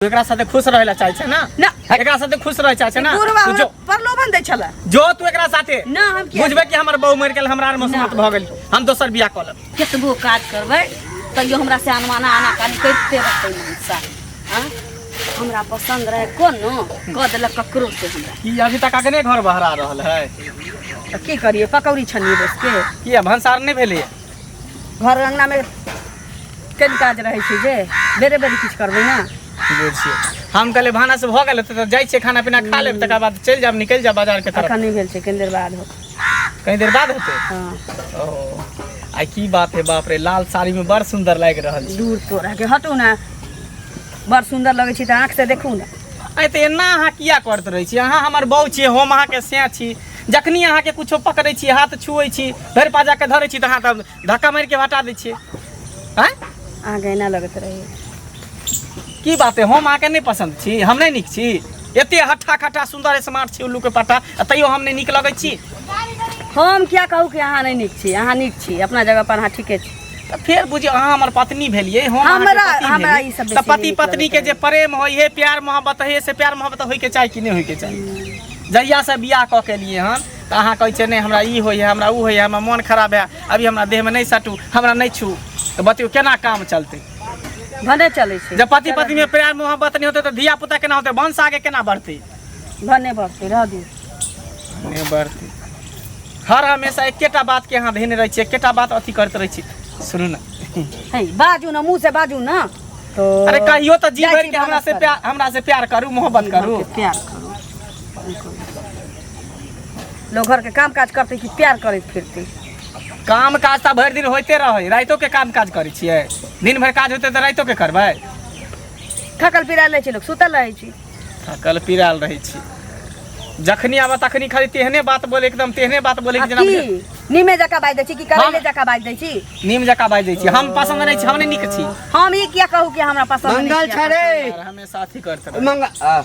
तू एकरा साथे खुश रहै ला चाहै छै ना? ना। एकरा साथे खुश रहै चाहै छै ना? बुढ़वा तू हमरा जो प्रलोभन दै छलै। जो तू एकरा साथे। ना, हम किया? बुझबै कि हमर बहू मरि गेल, हमरा आर मसोमात भऽ गेल, हम दोसर बियाह कऽ लेब। केतबो काज करबै तैयो हमरा से अनमाना आना कानी करिते रहतै मनसा। आँ, हमरा पसंद रहे कोनो कऽ देलक ककरो से हमरा। की अभी तक अगने घर बहरा रहल है? तऽ की करियै, पकौड़ी छनियै बैस के। किया भनसार नहि भेलैए? घर अङ्गनामे केन काज रहै छै जे बेरे बेरे किछु करबै ने। बुझिए हम कहलियै भानस भऽ गेल हेतै तऽ जाइ छियै खाना पीना खा लेब, तकर बाद चलि जायब, निकलि जायब बाजारके तरफ। अखन नहि भेल छै, कनि देर बाद होत। कनी देर बाद हेतै? हँ। ओ आ की बात है, बाप रे, लाल साड़ी में बड़ सुंदर लागि रहल छै। दूर तोरा के, हटू ने, बड़ सुंदर लगै छै तऽ आँखि से देखू ने। आइ तऽ एना अहाँ किया करैत रहै छी? अहाँ हमर बहू छियै, हम अहाँके सैं छी। जखनी अहाँके कुछो पकड़ै छी, हाथ छुअै छी, भरि पाजा के धरै छी, तऽ अहाँ तऽ धक्का मारि के हटा दै छियै। आँय, अहाँके एना लगैत रहैए। की बात है, हम अहाँके नहि पसन्द छी? हम नहि नीक छी? एते हट्ठा खट्ठा सुंदर स्मार्ट छी, उल्लू के पट्टा, आ तैयो हम नहि नीक लगै छी? हम किया कहू कि अहाँ नहि नीक छी? अहाँ नीक छी, अपना जगह पर अहाँ ठीके छी। तऽ फेर बुझियौ अहाँ हमर पत्नी भेलियै, हम अहाँके हमरा पति हमरा भेलियै। ई सब तऽ बेसी पति नीक पत्नी लगैत के जे रहैए। प्रेम होइ है, प्यार मोहब्बत होइ है, से प्यार मोहब्बत होइके चाही कि नहि होइके चाही? जहियासँ बियाह कऽ के एलियै हन तऽ अहाँ कहै छियै नहि हमरा ई होइए, हमरा ओ होइए, हमरा मोन खराब है, अभी हमरा देहमे नहि सटू, हमरा नहि छू। तऽ बतियौ केना काम चलतै? भने चलै छै। जब पति पत्नी में प्यार मोहब्बत नहि होतै तऽ धिया पुता केना होतै? वंश आगे केना बढ़तै? भने बढ़तै, रह दियौ। नहि बढ़तै। हर हमेशा एकेटा बात के अहाँ धेने रहै छी, एकेटा बात अथी करैत रहै छी। सुनू ने। हे बाजू ने, मुँह से बाजू ने तो। अरे कहियो तऽ जी जाइ भरि छी के हमरा भानस से करऽ। प्यार, हमरा से प्यार करू, मोहब्बत जी करू। भरके प्यार करू। लोग घर के काम काज करते कि प्यार करैत फिरते? काम काज तऽ भरि दिन होइते रहै, राइतो के काम काज करै छियै। दिन भरि काज होतै तऽ राइतो के करबै? थकल पिरायल रहै छै लोक, सुतल रहै छै। थकल पिरायल रहै छी, जखनी आबऽ तखनी खाली तेहने बात बोले, एकदम तेहने बात बोले आ कि जेना की बुझे- नीमे जकाँ बाजि दै छी कि करैले हम- जकाँ बाजि दै छी? नीम जकाँ बाजि दै छी। हम पसन्द नहि छी? हम नहि नीक छी? हम ई किया कहू कि हमरा पसंद नहि मंगल छै? छै रे। और हमेशा अथी करते रहै। मंगल आ,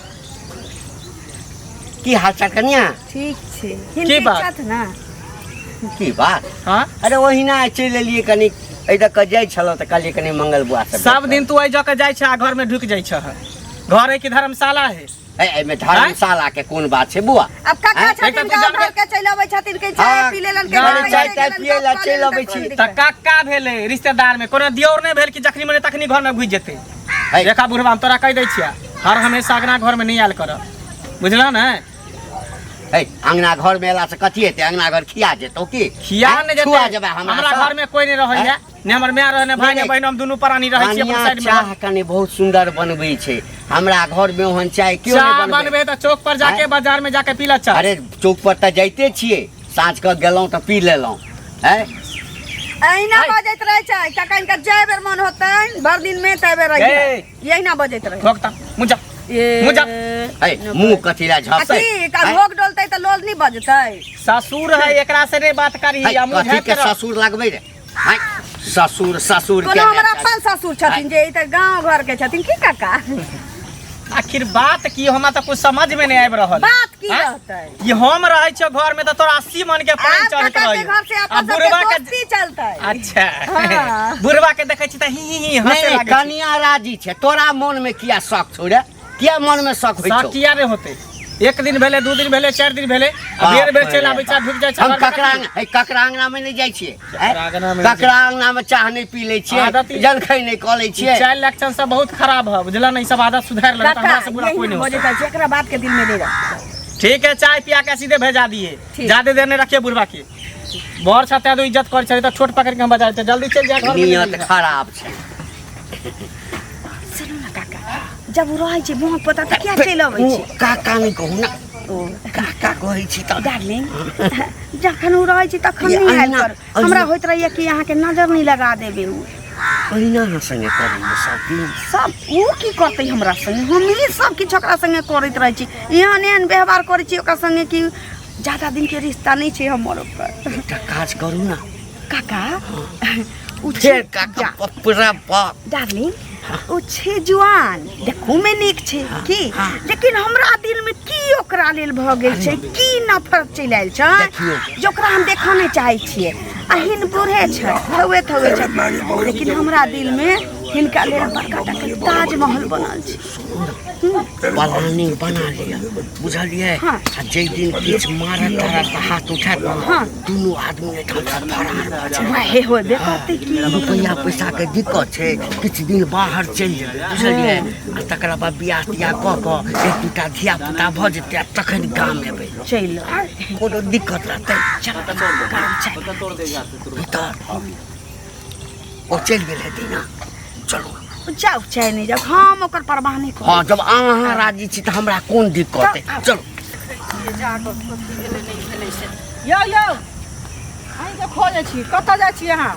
की हाल चाल कनिया? ठीक छै। की हिनके बात? छथि ने। की बात? हाँ। अरे ओहिना चलि एलियै, कनी एहि दऽ कऽ जाइ छलहुँ तऽ कहलियै कनी मंगल बुआ से सब दिन तू एहि जगह जाइ छ आ घर में ढुकि जाइ छ। घर है कि धर्मशाला है? ए, एहिमे धर्मशाला के कोन बात छै बुआ? अब काका आँय? छथिन, एक तऽ तू गाँव जानबे- घर के चलि अबै छथिन कि चाय हाँ, पी लेलन के गाँव चाय चाय लेलन, ताय पियै लए गप चलि कऽ अबै लेलन, छी। तऽ तऽ काका भेलै रिश्तेदार में कोनो दियोर नहि भेल कि जखनी मने तखनी घर में घुसि जेतै। है। देखा बुढ़वा, हम तोरा कहि दै छियै, हर हमेशा अगना घर में नहि आयल कर, बुझलह ने? है, अंगना घर में एला से कथी हेतै? अंगना घर खिया जेतौ की? खिया आँय? नहि जेतै। छुआ जेबै हमरा हमरा सँ? घर में कोई नहि रहैया, आँय? ने हमर माय रहै, ने भाय, ने नहि, बहिन, हम दुनू प्राणी रहै छी अपन कनिया साइड में। चाह कनि बहुत सुंदर बनबै छै। हमरा घर में ओहन चाय केओ चाह नहि बनबै। बनबे तऽ चौक पर जाके आँय? बाजार में जाके पी ला चाह। अरे चौक पर तऽ जाइते छियै, साँझ कऽ गेलहुँ तऽ पी लेलहुँ। हैं? अहिना बजैत रहै छै काका, हिनका जाय बेर मन होतनि भरि दिन में तै बेर रहिए। ए। यहिना बजैत रहै। ठोक तऽ मुँह जा, ए, मुँह जा। है, मुँह कथी लए आ झपतै? की का हैं? भोग डोलतै तऽ लोल नहि बजतै? ससुर है, एकरा से नहीं बात करही। है, आ मुँह कथी झाँपि के के रख। ससुर लगबै रे? हैं? ससुर ससुर कोनो के हमर अपन ससुर छथिन जे ई तऽ गाँव घर के छथिन की काका? आखिर बात की, हमरा तऽ कुछ समझ में नहीं आबि रहल। बात की आँय? रहतै? कि हम रहै छियो घर में तऽ तोरा 80 मन के पानि आब चढ़ैत काका के रहै घर से आ अपन सबके बुढ़वा के दोस्ती चलतै। अच्छा। हाँ। बुढ़वा के देखै छी तऽ ही ही ही नहीं हंसे नहीं लागै छी। कनिया राजी छै, तोरा मन में किया शक छौ रे? किया मन में शक होइ शक छौ? किया नहि होतै? एक दिन भेलै, दू दिन भेलै, चारि दिन भेलै, आ बेर बेर चलि आबै छै आ ढुकि जाइ छै हम घर में। ककरा हे, ककरा अंगना में नहीं जाइ छियै? ककरा अंगना में नहि। ककरा अंगना में चाह नहीं पी लै छियै, आदत ई- जलखै नहीं कऽ लै ई छियै। चालि लक्षण सब बहुत खराब है, बुझल ने? ई सब आदत सुधारि लेबै तऽ काका हमरा से बुरा कोई यही नहीं बजैत होतै। छै, एकरा बात के दिल में नहीं रख। ठीक है, चाय पिया के सीधे भेजा दिए। ठीक। ज्यादा देर नहीं रखिए बुढ़वा के। बड़ छते तो इज्जत कर छै तऽ छोट पकड़ के हम बजा देते। जल्दी चल जा घर में। नियत खराब छै। सुनू ने काका, जब ओ रहै छै मुँह पता तऽ किया चलि अबै ओ छै? काका नहि कहू ने। ओ काका कहै छी तऽ डार्लिंग, जखन ओ रहै छै तखन ये नहि आयल अहिना- कर। हमरा अहिना- होइत रहैया कि अहाँके नजर नहि लगा देबै ओ। ओहिना अहाँ संगे करैए सब दिन? सब ओ की करतै हमरा संगे? हमही सब किछु ओकरा संगे करैत रहै छी, एहन एहन व्यवहार करै छी ओकरा संगे कि ज्यादा दिनके रिश्ता नहि छै हमर ओकर। एकटा काज करू ने काका, ओ फेर छै काका, बाप रे बाप। डार्लिंग, ओ छै जुआन, देखू में नीक छै की, लेकिन हमरा दिल में की ओकरा लेल भऽ गेल छै, की नफरत चलि आयल छै देखियौ। जे ओकरा हम देखऽ नहि चाहै छियै। अहिन बूढ़े छै, थौए थौए छै, लेकिन हमरा दिल में हिनका लेल बड़का टा के ताजमहल बनल छै। प्लानिंग बना लिअ, बुझलियै? हाँ। आ जाहि दिन किछु मारत तारत तऽ हाथ उठायत ने, हाँ। दुनू आदमी एहिठाम से फरार भऽ जायब। वएह होबे करतै की। रुपैआ पैसाके दिक्कत छै, किछु दिन बाहर चलि जेबै, बुझलियै? आ तकरा बाद बियाह तियाह कऽ कऽ एक दूटा धिया पुता भऽ जेतै आ तखन गाम एबै। चलि आउ। कोनो दिक्कत रहतै? चल गरम चाय। भीतर ओ चलि गेल हेतै ने, चलू। जाउ चाय नहि जाउ, हम ओकर परवाह नहि करब। हँ, जब अहाँ राजी छी तऽ हमरा कोन दिक्कत है, चलू। यौ यौ, अहीँके खोजै छी, कतऽ जाइ छी अहाँ?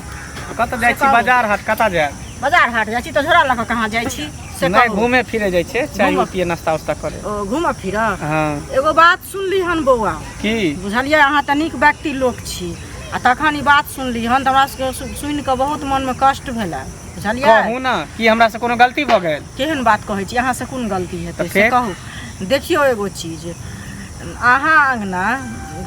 कतऽ जाइ छी? बाजार हाट। कतऽ जायब? बाजार हाट जाइ छी तऽ झोरा लऽ कऽ कहाँ जाइ छी से नहि कहू। घूमे फिरे जाइ छियै, चाय घूमऽ- पिए, नाश्ता उस्ता करे। ओ घूमऽ फिरऽ? हँ। एगो बात सुनली हन बौआ। की? बुझलियै, अहाँ तऽ नीक व्यक्ति लोक छी आ तखन ई बात सुनली हन तऽ हमरा सबके सुनि कऽ बहुत मनमे कष्ट भेलै, बुझलियै? कहू ने, की हमरा से कोनो गलती भऽ गेल? केहन बात कहै छी, अहाँसँ कोन गलती हेतै तऽ से फेर? कहू। देखियौ एगो चीज, अहाँ अङ्गना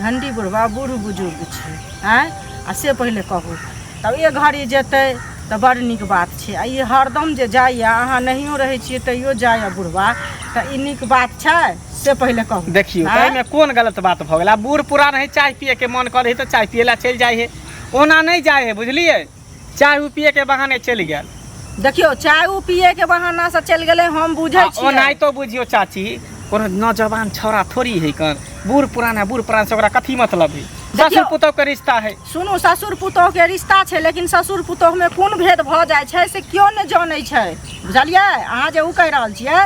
घण्टी बुढ़बा बूढ़ बुजुर्ग छै, आँय? आ से पहिले कहू तब एक घड़ी जेतै तऽ बड़ नीक बात छै, आ ई हरदम जे जाइए, अहाँ नहियो रहै छियै तैयो जाइए बुढ़बा, तऽ ई नीक बात छै से पहिले कहू। देखियौ तऽ आँय? एहिमे कोन गलत बात भऽ गेल? आ बूढ़ पुरान है, चाय पिए के मन करै है तऽ चाय पिए ला चलि जाइ है, ओना नहि जाइ है, बुझलियै? चाय उ पिए के बहाने चलि गेल। देखियौ, चाय उ पिए के बहाना से चलि गेलै, हम बुझै आ छियै। ओनाहितो बुझियौ चाची, कोनो नौजवान छौड़ा थोड़ी है कन, बूढ़ पुरान है, बूढ़ पुरान से ओकरा कथी मतलब है? ससुर देखियौ- पुतोह के रिश्ता है। सुनू, ससुर पुतोह के रिश्ता छै, लेकिन ससुर पुतोह में कोन भेद भऽ जाइ छै से केओ नहि जानै छै, बुझलियै? अहाँ जे उ कहि रहल छियै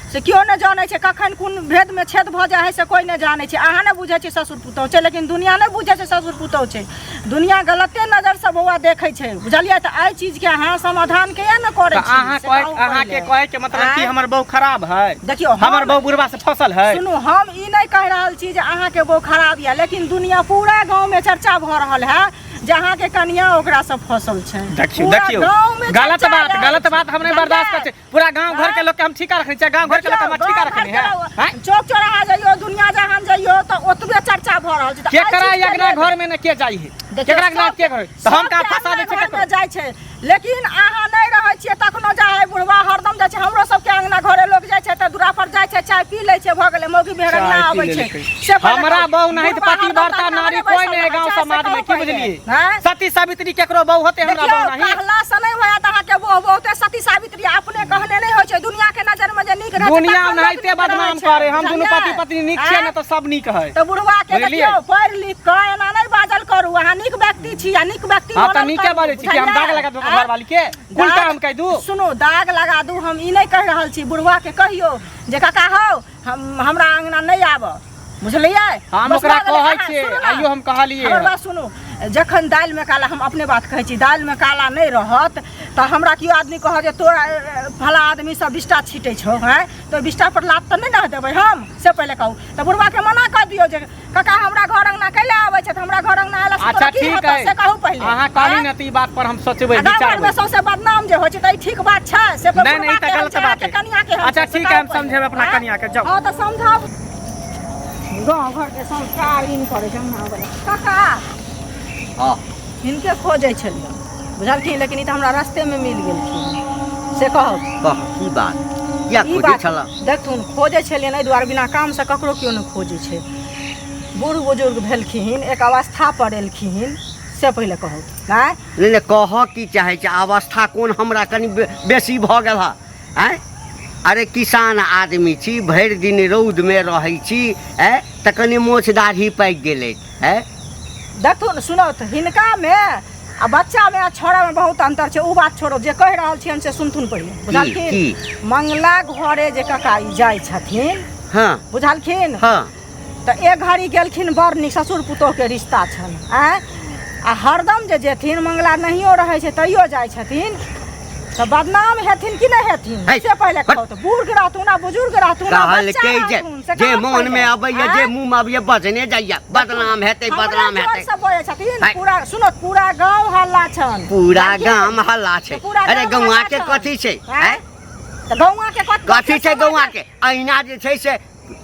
से केओ नहि जानै छै, कखन कोन भेदमे छेद भऽ जाइ है से कोइ नहि जानै छै। अहाँ नहि बुझै छियै ससुर पुतोह छै, लेकिन दुनिया नहि बुझै छै ससुर पुतोह छै। दुनिया गलते नजरसँ बौआ देखै छै, बुझलियै? तऽ एहि चीजके अहाँ समाधान किया नहि करै तऽ छी अहाँ से कहै, कहू अहाँके पहिले। कहै के मतलब कि आँय? हमर बहू खराब है? देखियौ, हमर बहू बुढ़वा से फसल है? सुनू, हम ई नहि कहि रहल छी जे अहाँके बहू खराब यऽ, लेकिन दुनिया पूरा गाँवमे चर्चा भऽ रहल है जे अहाँके कनिया ओकरासँ फसल छै। देखियौ, पूरा देखियौ, गाँवमे गलत चर्चा बात, यऽ। गलत बात हम नहि बर्दाश्त करै छी। पूरा गांव घर के लोग के हम ठीका रखने छियै, गांव घर के लोग के हम ठीका रखने है, हैं? चौक चौराहा जइयो, दुनिया जहान जइयो तऽ ओतबे चर्चा भऽ रहल छै। तऽ केकरा एहि चीजके अगना लेल घर में ने के जाइ है? देखियौ, केकरा अगना सब- के घर तऽ हम कहाँ सबके फंसा दै अङ्गना छियै घरमे ककरो? जाइ छै, लेकिन अहाँ नहि रहै छियै तखनो जाइ है बुढ़वा, हरदम जाइ छै। हमरो सबके अङ्गना घरे लोक जाइ छै तऽ दूरा पर जाइ छै, चाय पी लै छै, भऽ गेलै, मौगी मेहर अङ्गना चाय पी आबै छै। लेलकै। से पहिले हमरा कहू, बहु नहीं बुढ़वा पति हरदम वर्ता अङ्गना नारी मे कोई बैसल नहीं रहै गांव छै, से समाज में कहू की पहिले। बुझलिए? हैं? सती सावित्री केकरो बहु होते, हमरा देखियौ, बहु नहीं। कहला से नहि होयत अहाँके बहु बहुते सती सावित्री अपने कहने नहि होइ छै। दुनिया के नजर में जे नीक रहै छै, दुनिया तखन लोक ओनाहिते नीक रहै बदनाम छै, करे, हम दुनू बुझलियै? पति पत्नी नीक छियै ने तऽ सब नीक है। तऽ बुढ़वा के बुझलियै? देखियौ, पढ़ि लिख कऽ एना नहि बाजल करू। अहाँ नीक व्यक्ति छी आ नीक व्यक्ति हाँ तऽ बनल नीके करू, बाजै छी कि हम बुझलियै? दाग लगा देबै आँय? घरवाली के उल्टा हम कहि दू? सुनू, दाग लगा दू हम ई नहि कहि रहल छी। बुढ़वा के कहियौ जे काका हौ, हम हमरा अंगना नहि आबऽ, बुझलियै? हम बस ओकरा भऽ गेलै। कहै अहाँ छियै, सुनू ने, आइयो हम कहलियै हमर हँ। बात सुनू। जखन दालिमे काला, हम अपने बात कहै छी, दालिमे काला नहि रहत तऽ हमरा केओ आदमी कहत जे तोरा फला आदमी सब बिष्टा छीटै छौ, हँ, तऽ बिष्टा पर लात तऽ नहि ने देबै हम, से पहिले कहू। तऽ बुढ़वाके मना कऽ दियौ जे काका हमरा घर अंगना कैला आबै छै, हमरा घर अंगना अयला से अच्छा तोरा की ठीक हेतौ है, से कहू पहिले। अहाँ कहली आँय? ने तऽ ई बात पर हम सोचबै, आ गाँव घरमे विचारबै। सौंसे बदनाम जे होइ छै तऽ ई ठीक बात छै से नहि, नहि, ई बुढ़वा तऽ केहन गलत छै, बात अहाँके है। कनिया केहन अच्छा, छै, से ठीक है, हम कहू पहिले। समझेबै अपना आँय? कनिया के, जाउ। हँ तऽ समझाउ। गाँव घरके संस्कार ई करै छै अंगना बला। काका, हँ। हिनके खोजै छलियै, बुझलखिन? लेकिन ई तऽ हमरा रस्तेमे मिल गेलखिन, से कहब। कह, की बात? किया ई खोजै बात छलह? देखथुन, खोजै छलियनि एहि दुआरे, बिना कामसँ ककरो केओ नहि खोजै छै। बूढ़ बुजुर्ग भेलखिन, एक अवस्था पर एलखिन, से पहिले कहू। नहि नहि नहि, कहऽ की चाहै छै? अवस्था कोन हमरा कनि बेसी भऽ गेल हँ? आँय, अरे किसान आदमी छी, भरि दिन रौदमे रहै छी, आँय, तऽ कनि मोछ दाढ़ी पाकि गेलै, आँय। देखथुन, सुनौ तऽ, हिनकामे आ बच्चामे आ छौड़ामे बहुत अन्तर छै। ओ बात छोड़ो, जे कहि रहल छियनि से सुनथुन पहिले, बुझलखिन? की? मंगला घरे जे काका ई जाइ छथिन, हँ, बुझलखिन? हँ। तऽ एक घड़ी गेलखिन बड़ नीक, ससुर पुतोहके रिश्ता छनि, आँय, आ हरदम जे जेथिन, मंगला नहियो रहै छै तैयो जाइ छथिन, तऽ बदनाम हेथिन कि नहि हेथिन है, से पहिले हट। कहू तऽ। बूढ़ रहथुन आ बुजुर्ग रहथुन आ बच्चा कहलकै जे रहथुन, से जे कहू मोन में पहिले। अबैया, जे आँय? मुंह में अबैया बजने जाइया, बदनाम हेतै, हमरा बदनाम जोर हेतै। से बजै छथिन। है। पूरा सुनो, पूरा गाँव हल्ला छन। पूरा बुझलखिन? गाम हल्ला छै। पूरा अरे गाम गौआ हल्ला के छन। कथी छै? आँय? आँय? तऽ गौआ के कथी छै गौआ के? अहिना जे छै से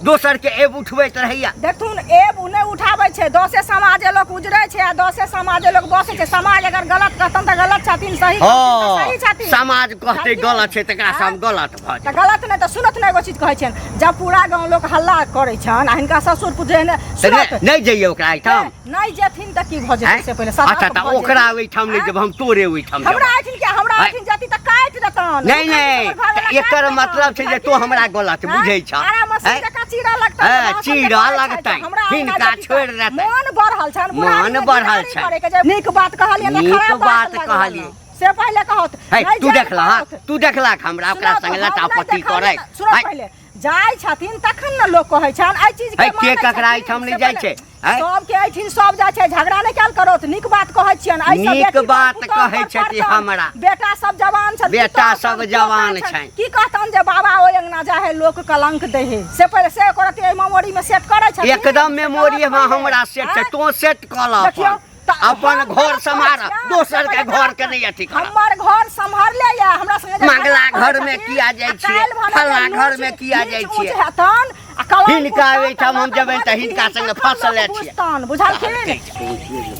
दोसर के एब उठबैत रहैया। देखथुन, एब नहि उठाबै छै, दसे समाजे लोक उजरै छै आ दसे समाजे लोक बसै छै। समाज अगर गलत कहतन तऽ गलत छथिन, सही कहथिन तऽ सही छथिन। समाज कहतै गलत छै तकरा से हम गलत भऽ तऽ जायब। गलत नहि तऽ सुनत नहि, एगो चीज कहै छियनि, जब पूरा गाँव लोक हल्ला करै छनि आ हिनका ससुर पुत्र एहने तऽ सुनत नहि जइयै ओकरा एहिठाम? नहि जेथिन तऽ की भऽ जेतै आँय? से पहिले सनाप अच्छा तऽ भऽ जेतै। ओकरा ओहिठाम नहि आँय? जेब हम, तोरे ओहिठाम जेब। हमरा एहिठिन के हमरा आँय? एहिठिन जती तऽ काटि देतन। नहि नहि, तऽ एकर मतलब छै जे तों हमरा गलत बुझै छह। आरा मशीन आँय? जकाँ चीरा लगतै। हँ, चीरऽ लगतै। हिनका छोड़ि देतै। मोन बढ़ल छनि, बुढ़ारी मोन मे बढ़ल गिरदारी छनि। करैके जे नीक बात कहलियै ने नीक खराब बात लगल कहलियै। ने। से पहिले कहत है नहि तू जानि देखलह कहत। तू देखलक हमरा ओकरा सुनत, संग हम लटापटी नहि करै? देखलियै, सुनत पहिले जाइ छथिन तखन ने लोक कहै छनि एहि चीज है, के ककरा एहिठाम नहि जाइ छै, है? सबके एहिठिन सब जाइ छै। झगड़ा नहि कयल करो, नीक बात कहै छियनि। एहि सब नीक बेटी पर बात पुतोह कहै पर छथि पड़तनि। हमरा। बेटा सब जवान छथि, बेटा पुतोह सब छनि, जवान पोता छनि। की कहतनि जे बाबा ओहि अंगना जाइ है, लोक कलंक दै है, से पहिले से करत एहि मेमोरी में सेट करै छथिन। एकदम मेमोरी में हमरा सेट छै, आँय? तों सेट कऽ लऽ देखियौ, अपन। तऽ अपन हम घर गलत सम्हार, कहै छियै, दोसर के से घर के नहि अथी कर। हमर घर सम्हारले या हमरा संगे जे मंगला झगड़ा करै घर में छथिन, किया जाइ आ छियै? काल्हि भने फल्लाँ जे घर में नीच- किया जाइ नीच छियै? ऊँच हेतन आ कलंक हिनका उठतन, ओहिठाम हम तऽ जेबनि तऽ हिनका संगे तखन फँसले लोक छियै। बुझतन, बुझलखिन?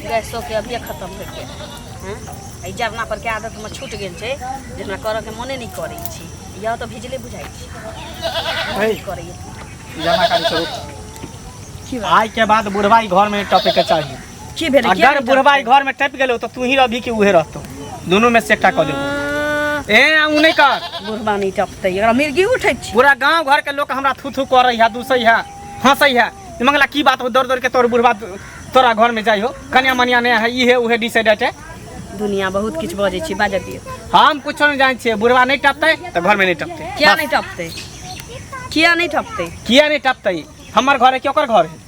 गैसो के अभिये खत्म भऽ गेल। हँ, एहि जरना पर के आदत हमर छूटि गेल छै जे हमरा करऽ के मोने नहि करै छै। यह तऽ भिजले बुझाइ छै, मोन नहि करैए। जमा करी छोड़ू, आइ के बाद बुढ़वा ई घर में टपे के चाही। की भेलै? किया अगर नहि बुढ़वा ई टपतै? घर में टपि गेलो तऽ तू ही रहबी कि उहे रहतो, दुनू में से एकटा कऽ देबो। ए उ नहि कर। बुढ़वा नहि टपतै, एकरा मिर्गी उठै छै। पूरा गांव घर के लोग हमरा थू थू करै है, दूसै है, हंसै है। मंगला की बात हो, दौड़ दौड़ के तोर बुढ़वा तोरा घर में जाइ हो, कन्या मनिया नहीं है, ई है उहे डिसाइडेड है। दुनिया बहुत किछु बजै छै, बाजऽ दियौ। हम कुछो नहीं जानै छियै, बुढ़वा नहीं टपतै तऽ घर में नहीं टपतै। किया नहि टपतै? किया नहि टपतै? किया नहीं टपतै? हमर घर है कि ओकर घर है?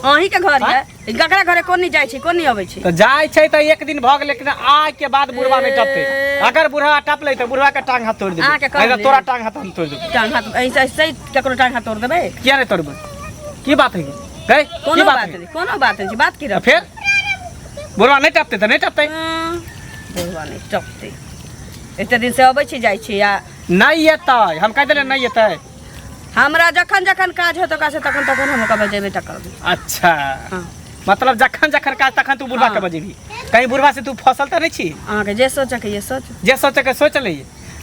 अहीं के घर है, ककरा घरे कोन नहि जाइ छै, कोन नहि अबै छै? तऽ जाइ छै तऽ एक दिन भऽ गेलै, लेकिन आइ के बाद बुढ़वा नहीं टपतै। अगर बुढ़वा टपलै तऽ बुढ़वा के टांग हाथ तोड़ि देबै। अहाँके नहीं तऽ कहलियै। तोरा टांग हाथ हम तोड़ि देबै। टांग हाथ ऐसे ऐसे ककरो टांग हाथ तोड़ देबै? किया नहीं तोड़बै? की बात है गई? की कोनो बात बात है? नहि, कोनो बात नहि छै, बात की तऽ रहतै? फेर बुढ़वा नहीं टपतै तऽ नहीं टपतै। हँ, बुढ़वा नहि टपतै। एते दिन से अबै छी, जाइ छी आ नहीं एतै, हम कहि देलियै नहीं एतै। हमरा जखन जखन काज होत ओकरा से तखन तखन हम ओकरा बजेबे टा करबै। अच्छा। हाँ। मतलब जखन जखन काज तखन तू बुढ़वा के हाँ। बजेबी। कहीं बुढ़वा से तू फसल तऽ नहीं छी? अहाँके जे सोचके ये सोच। जे सोचे के सोच ले,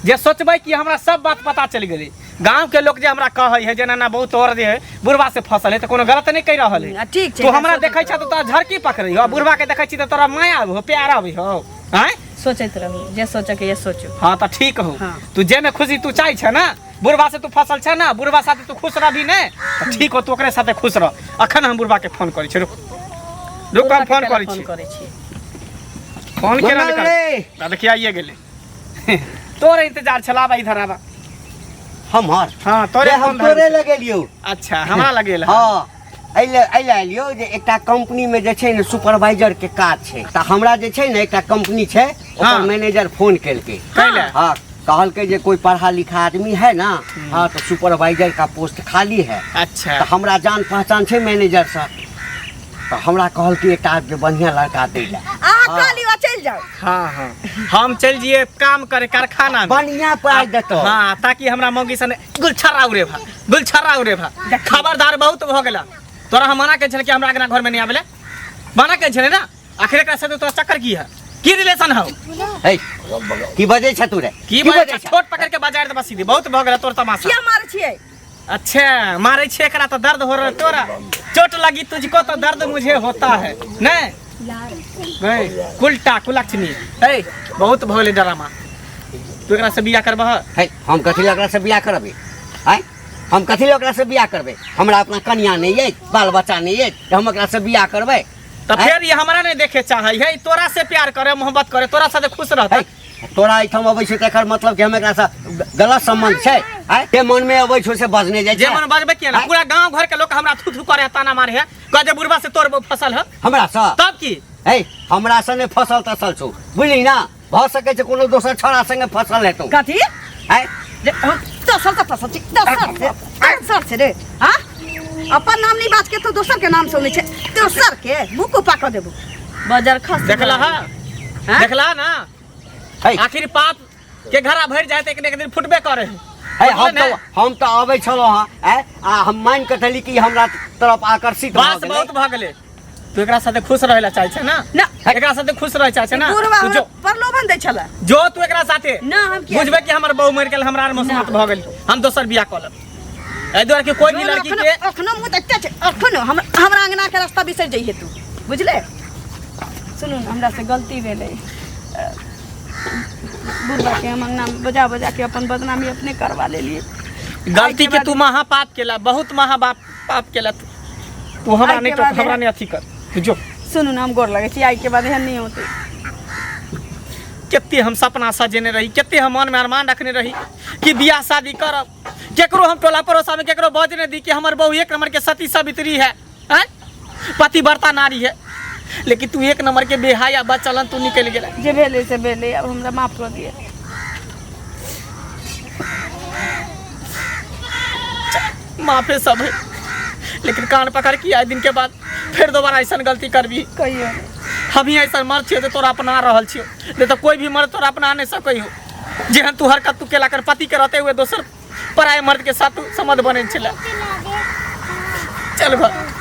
जे सोचबै कि हमरा सब बात पता चलि गेलै। गांव के लोग जे हमरा कहै है जे नाना बहुत और जे है बुढ़वा से फसल है, तऽ कोनो गलत नहीं कहि रहल है। आ, ठीक छै। तू हमरा सोचैत देखै छ तऽ तोरा झरकी पकड़ै हो, बुढ़वा के देखै छी तऽ तोरा माया आबै हो, प्यार आबै हो, आँय? सोचैत रहू, जे सोचके ये सोचू। हाँ तऽ ठीक हो। हाँ। तू जे में खुशी तू चाहै छ ना, बुढ़वा से तू फसल छ ना, बुढ़वा साथे तू खुश रहबी ने तऽ ठीक हो, तू ओकरे साथे खुश रह। अखन हम बुढ़वा के फोन करै छी, रुक रुक, हम बुढ़वा के फोन पहिले करै फोन छी। करै छी। फोन केना मंगल नहि रे। कर, देखिए आइए गेलै। तोरे इंतजार छला, आबा इधर आबा। हमर? हाँ, तोरे रे, हम फोन तोरे धरल छै। लगेलियौ। अच्छा, हमरा लगेल? हँ, एहि एहि एलियौ जे एकटा कंपनी में जे छै ने सुपरवाइजर के काज छै, तऽ हमरा जे छै ने एकटा कंपनी छै, ओकर हाँ। मैनेजर फोन केलकै। कैले? हाँ, कहलकै जे कोई पढ़ा लिखा आदमी है ना, हाँ तो सुपरवाइजर का पोस्ट खाली है। अच्छा। तऽ हमरा जान पहचान छै मैनेजर से, तऽ हमरा कहलकै एकटा जे बढ़िया लड़का दै लए। अहाँ कऽ लिअ, चलि जाउ। हाँ हाँ, हम चलि जिए काम करे कारखाना में। बढ़िया पाइ देतौ। हाँ, ताकि हमरा मौगी सन गुलछर्रा उड़े भा, गुलछर्रा उड़े भा। खबरदार, बहुत भऽ गेला तोरा। हम मना के छल कि हमरा अंगना घर में नहीं आबेले, मना के छले ना? आखिर एकरा साथे तोरा चक्कर की है? की रिलेशन हौ? है, की बजै छ तू रे? की बजै छ? छोट पकड़ के बाजार दबा सीधे। बहुत भऽ गेला तोर तमाशा। किया मारै छियै? अच्छा, मारे छे एकरा तो दर्द हो रहा है तोरा। चोट लगी तुझको तो दर्द मुझे होता है। नहीं नहीं, कुलटा कुलक्षणी ए, बहुत भऽ गेलै ड्रामा। तू एकरा से बियाह करबह? है, हम कथी लए ओकरा से बियाह करबै? आँय, हम कथी लए ओकरा से बियाह करबै? हमरा अपना कनिया नहि अछि, बाल बच्चा नहि अछि, तऽ हम ओकरा से बियाह करबै? तऽ फेर ई हमरा नहीं देखे चाहे है, तोरा से प्यार करे, मोहब्बत करे, तोरा साथे खुश रहता। है, तोरा एहिठाम अबै छै तऽ एकर मतलब कि हम एकरा से गलत सम्बन्ध छै? आँय, जे मनमे अबै छौ से बजने जाइ जे छै। मन बजबे किया ना? आँय? पूरा गांव घर के लोग हमरा थू थू करे है, ताना मारे है, कह जे बुढ़वा से तोर फसल है। हमरा से? तब की? है, हमरा से नहि फसल तसल छौ, बुझली ना? भऽ सकै छै कोनो दोसर छौड़ा संगे फसल हेतौ। कथी? आँय? जे हम दोसर से फसल छी? दोसर से, दोसर से रे? हाँ, अपन नाम नहीं बाज के तो दोसर के नाम सुनै छै। दोसर के मुँह को पाक देबो, बजर खस। देखला हा? हाँ? देखला ना? है। आखिर पाप के घड़ा भर जाए तो एक न एक दिन फुटबे करे है। हे हम ने? तऽ हम तऽ अबै छलहुँ हँ आँय आ हम मानि कऽ थली कि हमरा तरफ आकर्षित भऽ बस गेलै। बहुत भऽ गेलै। तू एकरा साथे खुश रहै ला चाहै छै ना? ना। एकरा साथे खुश रहै चाहै छै ना? बुढ़वा तू हमरा जो प्रलोभन दै छलै। जो तू एकरा साथे ना, हम किया? बुझबै कि हमर बहू मरि गेल, हमरा आर मसोमात भऽ गेल, हम दोसर बियाह कऽ लेब। एहि दुआरे कि कोई भी लड़की के अखनो मुँह देखते छै, अखनो हम हमरा अंगना के रास्ता बिसरि जइहे तू, बुझले? सुनू ने, हमरा से गलती भेलै। बुढ़वा के हम अंगना में बजा बजा के अपन बदनामी अपने करवा लेलिए। गलती के तू महापाप केला, बहुत महाबाप पाप केला तू। तू हमरा आइ नहीं के टोक, बाद हमरा नहीं अथी कर, तू जो। सुनू ने, हम गोर लगै छी, आइ के बाद एहन नहि होतै। कते हम सपना सजेने रही, कते हम मन में अरमान रखने रही कि बियाह शादी करब, केकरो हम टोला पड़ोसा में केकरो बज नहीं दी कि हमर बहू एक नंबर के सती सावित्री है, हैं? पतिव्रता नारी है, लेकिन तू एक नंबर के बेहाया बचलन तू निकल गेला। जे भेलै से भेलै, आब हमरा माफ कऽ दिअ। माफे सब है, लेकिन कान पकड़ के आए दिन के बाद फिर दोबारा ऐसा गलती करबी कहियो। हम ही ऐसा मर्द छियो जे तोरा अपना रहल छियो, नहीं तो कोई भी मर्द तोरा अपना नहीं सकै हो। जेहन तू हरकत तू केला कर पति के रहते हुए दोसर पराये मर्द के साथ तू संबंध बने छला। चल घर।